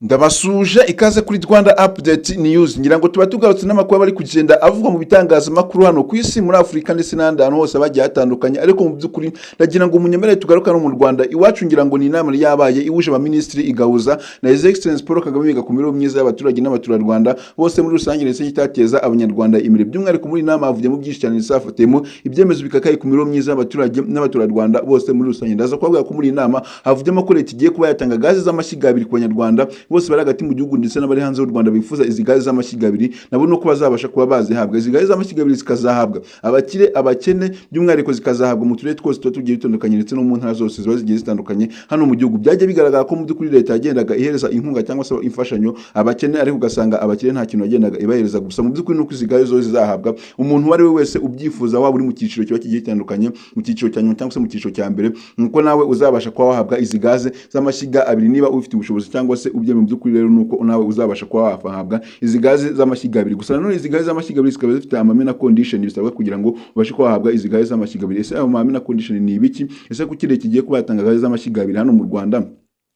Ndabasuje, ikaze kuri Rwanda Update News. Ngira ngo tuba tugarutse n'amakuru aba ari kugenda avugwa mu bitangazamakuru hano ku isi, muri Afurika ndetse n'ahandi hantu hose bagiye hatandukanye. Ariko mu by'ukuri ndagira ngo munyemerere tugaruka no mu Rwanda iwacu. Ngira ngo ni inama yabaye ihuje abaminisitiri, igahuza na His Excellency Paul Kagame, biga ku mibereho myiza y'abaturage n'abaturarwanda bose muri rusange, ndetse itateza Abanyarwanda imbere. By'umwihariko muri iyi nama havugiyemo byinshi cyane, ndetse hafatiyemo ibyemezo bikakaye ku mibereho myiza y'abaturage n'abaturarwanda bose muri rusange. Ndaza kubabwira ko muri iyi nama havugiyemo ko leta igiye kuba yatanga gaze z'amashyiga abiri ku Banyarwanda bose bari hagati mu gihugu ndetse n'abari hanze y'u Rwanda bifuza izi gaze z'amashyiga abiri, nabo nuko bazabasha kuba bazihabwa. Izi gaze z'amashyiga abiri zikazahabwa abakire, abakene, by'umwihariko zikazahabwa mu turere twose tuba tugiye dutandukanye ndetse no mu ntara zose ziba zigiye zitandukanye hano mu gihugu. Byajya bigaragara ko mu by'ukuri leta yagendaga ihereza inkunga cyangwa se imfashanyo abakene, ariko ugasanga abakire nta kintu yagendaga ibahereza. Gusa mu by'ukuri nuko izi gaze zose zizahabwa umuntu uwo ari we wese ubyifuza, waba uri mu cyiciro kiba kigiye gitandukanye, mu cyiciro cya nyuma cyangwa se mu cyiciro cya mbere, nuko nawe uzabasha kuba wahabwa izi gaze z'amashyiga abiri niba ufite ubushobozi cyangwa se ubyemeye. Mu by'ukuri rero nuko nawe uzabasha kuba wahabwa izi gaze z'amashyiga abiri. Gusa nanone izi gaze z'amashyiga abiri zikaba zifite amahame na condition bisabwa kugira ngo ubashe kuba wahabwa izi gaze z'amashyiga abiri. Ese ayo mahame na condition ni ibiki? Ese kuki leta igiye kuba yatanga gaze z'amashyiga abiri hano mu Rwanda,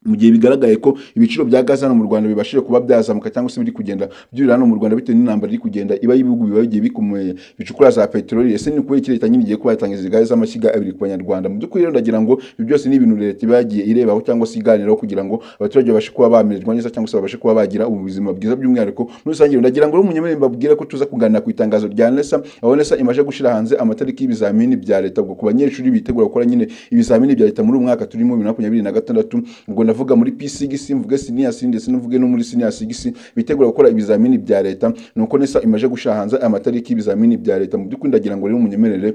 mu gihe bigaragaye ko ibiciro bya gaze hano mu Rwanda bibashije kuba byazamuka cyangwa se biri kugenda byurira hano mu Rwanda bitewe n'intambara iri kugenda iba y'ibihugu biba bigiye bikomeye bicukura za peteroli? Ese ni ukubera iki leta nyine igiye kuba yatanga izi gaze z'amashyiga abiri ku Banyarwanda? Mu by'ukuri rero ndagira ngo ibi byose ni ibintu leta iba yagiye irebaho cyangwa se iganiraho kugira ngo abaturage babashe kuba bamererwa neza cyangwa se babashe kuba bagira ubuzima bwiza by'umwihariko muri rusange. Ndagira ngo rero munyemerere mbabwire ko tuza kuganira ku itangazo rya NESA, aho NESA imaze gushyira hanze amatariki y'ibizamini bya leta, ubwo ku banyeshuri bitegura gukora nyine ibizamini bya leta muri uyu mwaka turimo, 2026. Ubwo ndavuga muri P6, mvuge senior 3, ndetse n'uvuge no muri senior 6 bitegura gukora ibizamini bya leta. Nuko NESA imaze gushyira hanze amatariki y'ibizamini bya leta. Mu by'ukuri ndagira ngo rero munyemerere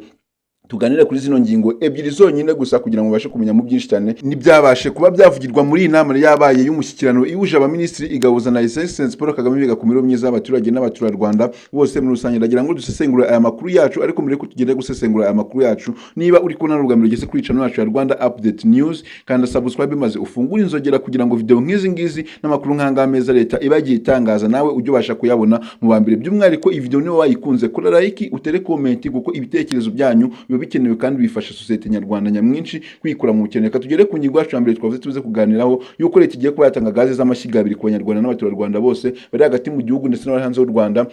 tuganire kuri zino ngingo ebyiri zonyine gusa kugira ngo mubashe kumenyamo byinshi cyane ntibyabashe kuba byavugirwa muri iyi nama yabaye y'umushyikirano ihuje abaminisitiri, igahuza na His Excellency Paul Kagame, biga ku mibereho myiza y'abaturage n'abaturarwanda bose muri rusange. Ndagira ngo dusesengure aya makuru yacu, ariko mbere yuko tugenda gusesengura aya makuru yacu, niba uri kubona ubwa mbere ugeze kuri channel yacu ya Rwanda Update News, kanda subscribe maze ufungure inzogera kugira ngo video nk'izi ngizi n'amakuru nk'aya meza leta iba yagiye itangaza nawe ujye ubasha kuyabona mu ba mbere. By'umwihariko iyi video niba wayikunze, kora like, utere comment, kuko ibitekerezo byanyu biba bikenewe kandi bifasha sosiyete nyarwanda nyamwinshi kwikura mu bukene. Reka tugere ku ngingo yacu ya mbere twavuze tuze kuganiraho, yuko leta igiye kuba yatanga gaze z'amashyiga abiri ku Banyarwanda n'abaturarwanda bose bari hagati mu gihugu ndetse n'abari hanze y'u Rwanda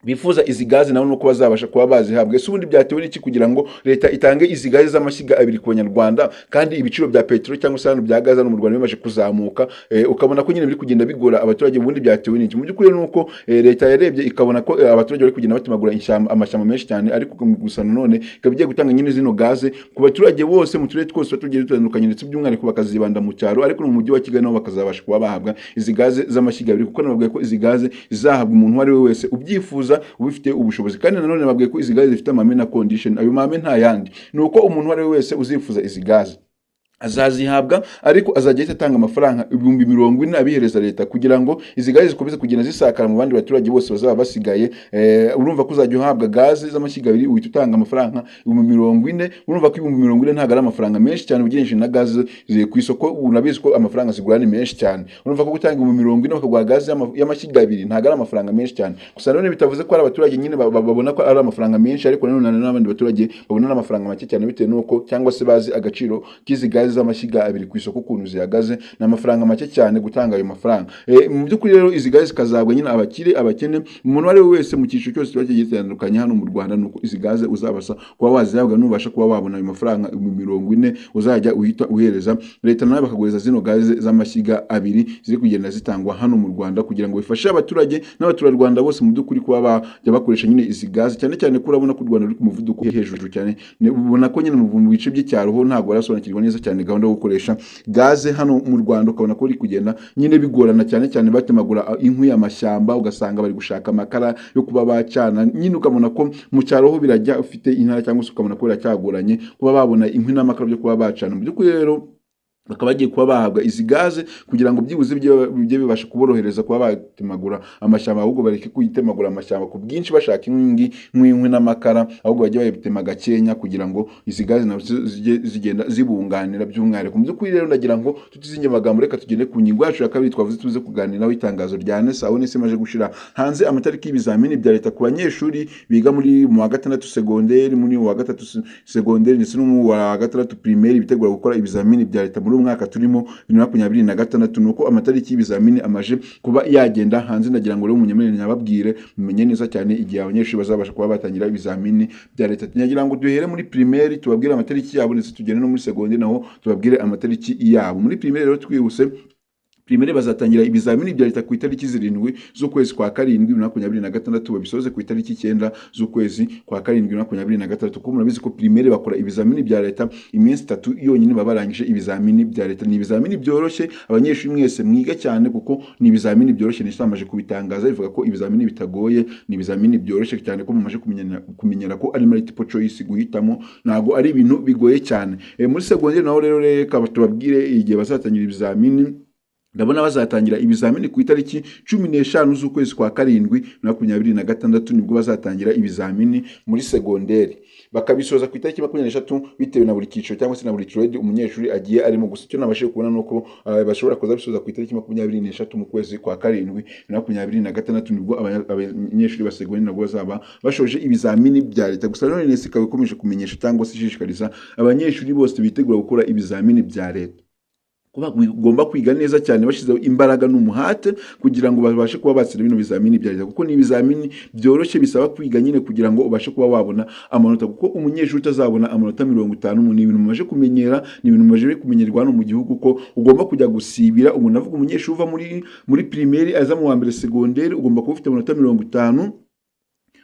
bifuza izi gaze, nabo nuko bazabasha kuba bazihabwa. Ese ubundi byatewe n'iki kugira ngo leta itange izi gaze z'amashyiga abiri ku Banyarwanda, kandi ibiciro bya peteroli cyangwa se hano bya gaze hano mu Rwanda bimaze kuzamuka, ukabona ko nyine biri kugenda bigora abaturage? Ubundi byatewe n'iki? Mu by'ukuri ni uko leta yarebye ikabona ko abaturage bari kugenda batemagura amashyamba menshi cyane, ariko gusa nanone ikaba igiye gutanga nyine zino gaze ku baturage bose mu turere twose tuba tugiye dutandukanye, ndetse by'umwihariko bakazibanda mu cyaro, ariko no mu mujyi wa Kigali nabo bakazabasha kuba bahabwa izi gaze z'amashyiga abiri, kuko nababwiye ko izi gaze zizahabwa umuntu uwo ari we wese ubyifuza, ubifite ubushobozi. Kandi nanone nababwiye ko izi gaze zifite amahame na condition. Ayo mahame nta yandi, ni uko umuntu uwo ari we wese uzifuza izi gaze azazihabwa, ariko azajya ahita atanga amafaranga 40,000 abihereza leta kugira ngo izi gaze zikomeze kugenda zisakara mu bandi baturage bose bazaba basigaye. Urumva ko uzajya uhabwa gaze z'amashyiga abiri uhita utanga amafaranga 40,000. Urumva ko 40,000 ntabwo ari amafaranga menshi cyane ugereranyije na gaze ziri ku isoko. Unabizi ko amafaranga zigura ni menshi cyane. Urumva ko gutanga 40,000 bakaguha gaze y'amashyiga abiri ntabwo ari amafaranga menshi cyane. Gusa nanone bitavuze ko ari abaturage nyine babona ko ari amafaranga menshi, ariko nanone n'abandi baturage babona n'amafaranga make cyane bitewe n'uko cyangwa se bazi agaciro k'izi gaze z'amashyiga abiri ku isoko ukuntu zihagaze. Ni amafaranga make cyane gutanga ayo mafaranga. Mu by'ukuri rero izi gaze zikazabwa nyine abakire, abakene, umuntu uwo ari we wese mu cyiciro cyose kiba kigiye gitandukanye hano mu Rwanda, nuko izi gaze uzabasha kuba wazihabwa nubasha kuba wabona ayo mafaranga 40,000 uzajya uhita uhereza leta, nawe bakaguhereza zino gaze z'amashyiga abiri ziri kugenda zitangwa hano mu Rwanda kugira ngo bifashe abaturage n'abaturarwanda bose mu by'ukuri kuba bajya bakoresha nyine izi gaze, cyane cyane ko urabona ko u Rwanda ruri ku muvuduko hejuru cyane. Ubona ko nyine mu bice by'icyaro ho ntabwo barasobanukirwa neza cyane gahunda yo gukoresha gaze hano mu Rwanda, ukabona ko biri kugenda nyine bigorana cyane cyane batemagura inkwi, amashyamba, ugasanga bari gushaka amakara yo kuba bacana nyine. Ukabona ko mu cyaro ho birajya ufite intara cyangwa se ukabona ko biracyagoranye kuba babona inkwi n'amakara byo kuba bacana. Mu by'ukuri rero bakaba bagiye kuba bahabwa izi gaze kugira ngo byibuze bijye bibasha kuborohereza kuba batemagura amashyamba, ahubwo bareke kuyitemagura amashyamba ku bwinshi bashaka inkwi nk'inkwi n'amakara, ahubwo bajye bayitema gakenya kugira ngo izi gaze nazo zijye zigenda zibunganira by'umwihariko. Mu by'ukuri rero ndagira ngo tutizinge amagambo, reka tugende ku ngingo yacu ya kabiri twavuze tuze kuganiraho, itangazo rya NESA, aho NESA imaze gushyira hanze amatariki y'ibizamini bya leta ku banyeshuri biga muri mu wa gatandatu segonderi, muri mu wa gatatu segonderi ndetse no mu wa gatandatu primaire, bitegura gukora ibizamini bya leta muri muri uyu mwaka turimo, 2026. Nuko amatariki y'ibizamini amaje kuba yagenda hanze. Ndagira ngo rero munyemerere nyababwire, mumenye neza cyane igihe abanyeshuri bazabasha kuba batangira ibizamini bya leta. Nyagira ngo duhere muri primaire tubabwire amatariki yabo, ndetse tugende no muri secondaire naho tubabwire amatariki yabo. Muri primaire rero twihuse, primaire bazatangira ibizamini bya leta ku itariki 7 z'ukwezi kwa karindwi 2026, babisoze ku itariki 9 z'ukwezi kwa karindwi 2026, kuko murabizi ko primaire bakora ibizamini bya leta iminsi 3 yonyine, baba barangije ibizamini bya leta. Ni ibizamini byoroshye, abanyeshuri mwese mwiga cyane kuko ni ibizamini byoroshye. Nisamaje kubitangaza, bivuga ko ibizamini bitagoye, ni ibizamini byoroshye cyane ko mumaje kumenyera ko ari multiple choice, guhitamo, ntago ari ibintu bigoye cyane. Muri secondaire naho rero reka tubabwire igihe bazatangira ibizamini. Ndabona bazatangira ibizamini ku itariki 15 z'ukwezi kwa karindwi 2026, nibwo bazatangira ibizamini muri segonderi, bakabisoza ku itariki 23, bitewe na buri cyiciro cyangwa se na buri grade umunyeshuri agiye arimo. Gusa icyo nabashije kubona ni uko bashobora kuza bisoza ku itariki 23 mu kwezi kwa karindwi 2026, nibwo abanyeshuri ba segonderi nabwo bazaba bashoje ibizamini bya leta. Gusa none NESA ikaba ikomeje kumenyesha cyangwa se ishishikariza abanyeshuri bose bitegura gukora ibizamini bya leta kuba bagomba kwiga neza cyane, bashyizeho imbaraga n'umuhate kugira ngo babashe kuba batsinda bino bizamini bya leta, kuko ni ibizamini byoroshye, bisaba kwiga nyine kugira ngo ubashe kuba wabona amanota, kuko umunyeshuri utazabona amanota 50, ni ibintu mumaze kumenyera, ni ibintu mumaze kumenyerwa hano mu gihugu ko ugomba kujya gusibira. Ubu navuga umunyeshuri uva muri primaire aza mu wa mbere segonderi, ugomba kuba ufite amanota 50,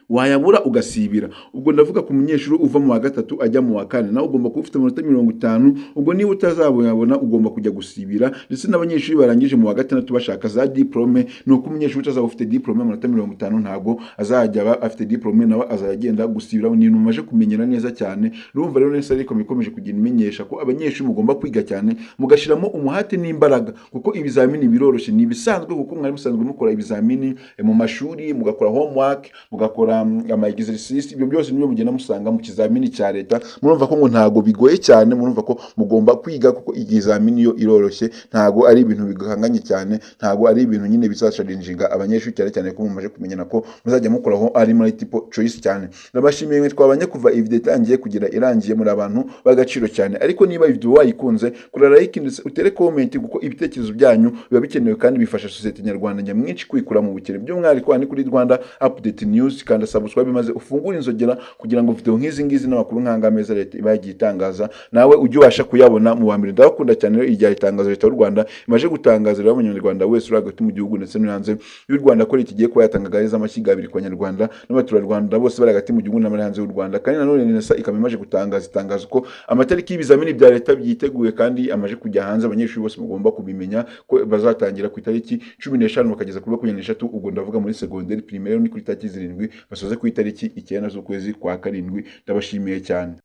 wayabura ugasibira. Ubwo ndavuga ku munyeshuri uva mu wa gatatu ajya mu wa kane, nawe ugomba kuba ufite amanota 50, ubwo niba utazabona ugomba kujya gusibira. Ndetse n'abanyeshuri barangije mu wa gatandatu bashaka za diplôme, ni uko umunyeshuri utazaba ufite diplôme, amanota 50, ntabwo azajya aba afite diplôme, nawe azajya agenda gusibira. Ni ibintu mumaze kumenyera neza cyane. Urumva rero neza, ariko ikomeje kugenda imenyesha ko abanyeshuri mugomba kwiga cyane, mugashyiramo umuhate n'imbaraga, kuko ibizamini biroroshye, ni ibisanzwe, kuko mwari musanzwe mukora ibizamini mu mashuri, mugakora homework, mugakora ama exercice, ibyo byose nibyo mugenda musanga mu kizamini cya leta. Murumva ko ngo ntago bigoye cyane, murumva ko mugomba kwiga kuko ikizamini yo iroroshye, ntago ari ibintu bigahanganye cyane, ntago ari ibintu nyine bizachallenginga abanyeshuri cyane cyane ko mumaze kumenyana ko muzajya mukoraho ari multiple choice cyane. Ndabashimiye mwe twabanye kuva iyi video itangiye kugera irangiye, muri abantu b'agaciro cyane. Ariko niba video wayikunze, kora like ndetse utere comment, kuko ibitekerezo byanyu biba bikenewe kandi bifasha sosiyete nyarwanda nyamwinshi kwikura mu bukene. By'umwihariko aha ni kuri Rwanda Update News. Kanda subscribe maze ufungure inzogera kugira ngo video nk'izi ngizi n'amakuru nk'anga meza leta iba yagiye itangaza nawe ujye ubasha kuyabona mu wa mbere. Ndabakunda cyane. Rero irya itangazo leta y'u Rwanda imaze gutangaza rero, abanyarwanda wese uri hagati mu gihugu ndetse no hanze y'u Rwanda, ko leta igiye kuba yatanga gaze z'amashyiga abiri ku banyarwanda n'abaturarwanda bose bari hagati mu gihugu n'abari hanze y'u Rwanda. Kandi nanone NESA ikaba imaze gutangaza itangazo ko amatariki y'ibizamini bya leta byiteguye kandi amaze kujya hanze. Abanyeshuri bose mugomba kubimenya ko bazatangira ku itariki 15 bakageza kuri 23, ubwo ndavuga muri segonderi. Primaire ni kuri tariki 7, basoze ku itariki 9 z'ukwezi kwa karindwi. Ndabashimiye cyane.